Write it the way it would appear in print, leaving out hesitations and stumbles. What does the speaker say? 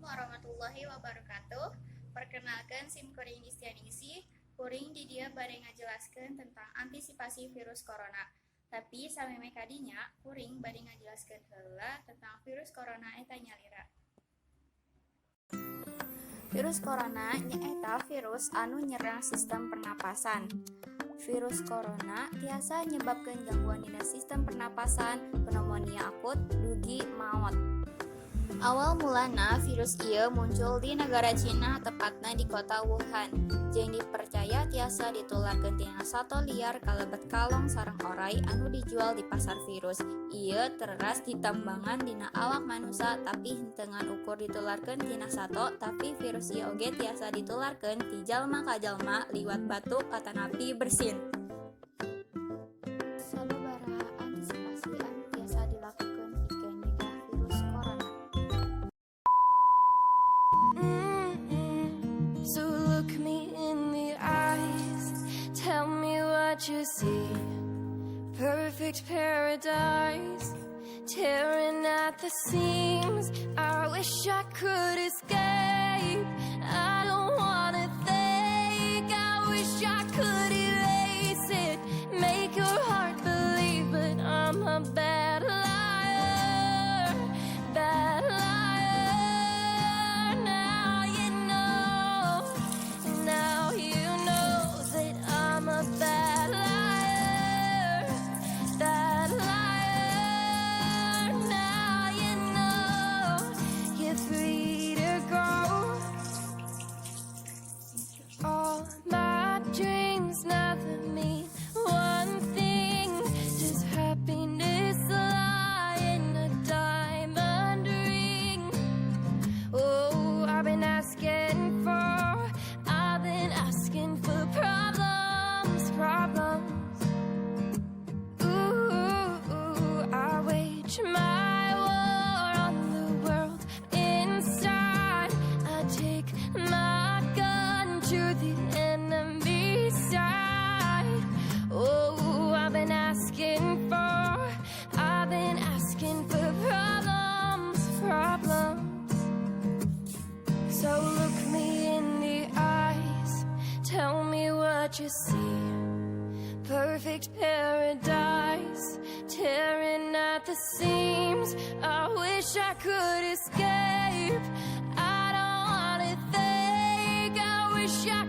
Warahmatullahi wabarakatuh. Perkenalkan, sim kuring Istianingsih. Kuring di dieu bade ngajelaskeun tentang antisipasi virus corona. Tapi samemeh kadinya, kuring bade ngajelaskeun heula tentang virus corona eta nyalira. Virus corona nyaeta virus anu nyerang sistem pernapasan. Virus corona tiasa nyebabkeun gangguan dina sistem pernapasan, pneumonia akut, dugi maot. Awal mulana virus ieu muncul di negara Cina, tepatna di kota Wuhan, jeung dipercaya tiasa ditularkeun tina sato liar kalebet kalong sareng oray anu dijual di pasar. Virus ieu teras ditembangan dina awak manusa, tapi henteu ngan ukur ditularkeun tina sato, tapi virus ieu oge tiasa ditularkeun ti jalma ka jalma liwat batuk atanapi bersin. Sababaraha antisipasi anu tiasa dilakukeun pikeun nyegah virus corona. So look me in the eyes, tell me what you see. Perfect paradise, tearing at the seams. I wish I could escape. I don't wanna think. I wish I could erase it, make your heart believe, but I'm a bad liar, bad liar. Now you know, now you know that I'm a bad liar, bad liar. Now you know you're free to go. All my dreams never mean one thing. Does happiness lie in a diamond ring? Oh, I've been asking for problems, problems. Ooh, I wage my war on the world inside. I take my gun to the enemy side. Oh, I've been asking for problems, problems. So look me in the eyes, tell me what you see. Perfect paradise, tearing at the seams. I wish I could escape. I don't wanna think. I wish I